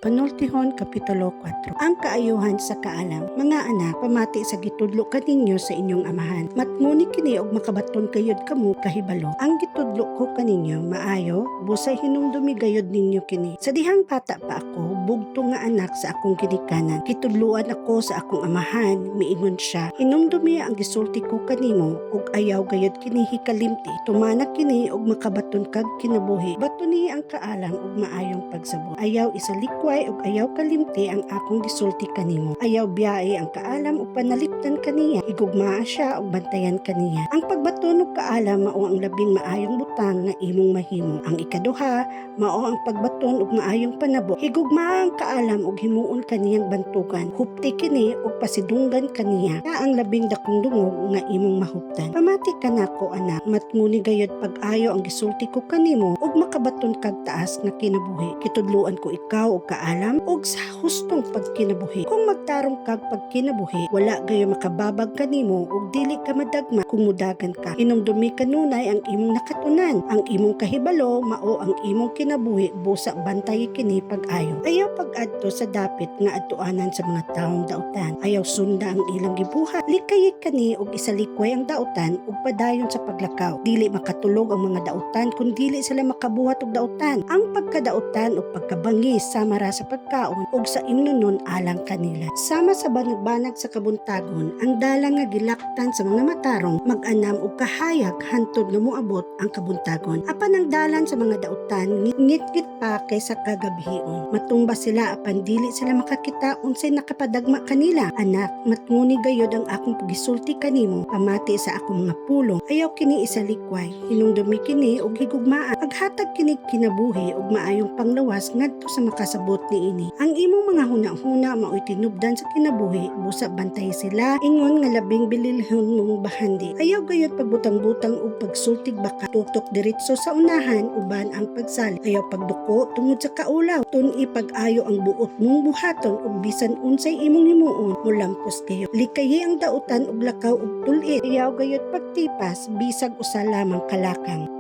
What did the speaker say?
Panultihon Kapitulo 4. Ang kaayuhan sa kaalam. Mga anak, pamati sa gitudlo kaninyo sa inyong amahan. Matnguni kini og makabaton kayod kamo kahibalo. Ang gitudlo ko kaninyo maayo, busa hinumdumi gayod ninyo kini. Sa dihang bata pa ako, bugto nga anak sa akong ginikanan. Gitudloan ako sa akong amahan, miingon siya. Hinumdumi ang gisulti ko kanimo ug ayaw gayod kini hikalimti. Tumana kini ug makabaton kag kinabuhi. Batuni ang kaalam ug maayong pagsabot. Ayaw isalikway ug ayaw kalimti ang akong gisulti kanimo. Ayaw biyae ang kaalam ug panalipdan kaniya. Higugmaa siya ug bantayan kaniya. Ang pagbaton og kaalam mao ang labing maayong butang nga imong mahimo. Ang ikaduha mao ang pagbaton og maayong panabok. Higugmaa ang kaalam ug himuon kaniyang bantugan. Hupti kini ug pasidunggan kaniya na ang labing dakong dungog nga imong mahuptan. Pamati ka nako, anak, matnguni gayod pag-ayo ang gisulti ko kanimo ug makabaton kag taas nga kinabuhi. Gitudloan ko ikaw og kaalam ug sa hustong pagkinabuhi. Kung magtarong kag pagkinabuhi, wala gayo makababag kanimo ug dili ka madagma kung mudagan ka. Hinumdumi kanunay ang imong nakatunan. Ang imong kahibalo mao ang imong kinabuhi, busa bantay kini pag-ayo. Ayaw pag-adto sa dapit nga adtuanan sa mga taong dautan. Ayaw sunda ang ilang gibuhat. Likayi kani og isalikway ang dautan ug padayon sa paglakaw. Dili makatulog ang mga dautan kung dili sila makabuhat og dautan. Ang pagkadautan o pagkabangis sama ra sa pagkaon ug sa imnonon alang kanila. Sama sa banag-banag sa kabuntagon, ang dalan nga gilaktan sa mga matarong mag-anam og kahayag hantod nga moabot ang kabuntagon. Apan ang dalan sa mga dautan ngitngit pa kaysa kagabhion. Matumba sila apan dili sila makakita unsay nakapadagma kanila. Anak, matnguni gayod ang akong pagisulti kanimo, pamati sa akong mga pulong. Ayaw kini isalikway, hinumdumi kini ug higugmaa. Aghatag kini kinabuhi ug maayong panglawas ngadto sa makasabot niini. Ang imong mga huna-huna mao'y tinubdan sa kinabuhi, busa bantay sila ingon nga labing bililhon mong bahandi. Ayaw gayud pagbutang-butang ug pagsultig baka, tutok diretso sa unahan uban ang pagsali. Ayaw pagduko tungod sa kaulaw. Tun-i pag-ayo ang buot mong buhaton ug bisan unsay imong himuon, molampos kayo. Likayi ang dautan ug lakaw og tul-it. Ayaw gayud pagtipas bisag usa lamang kalakang.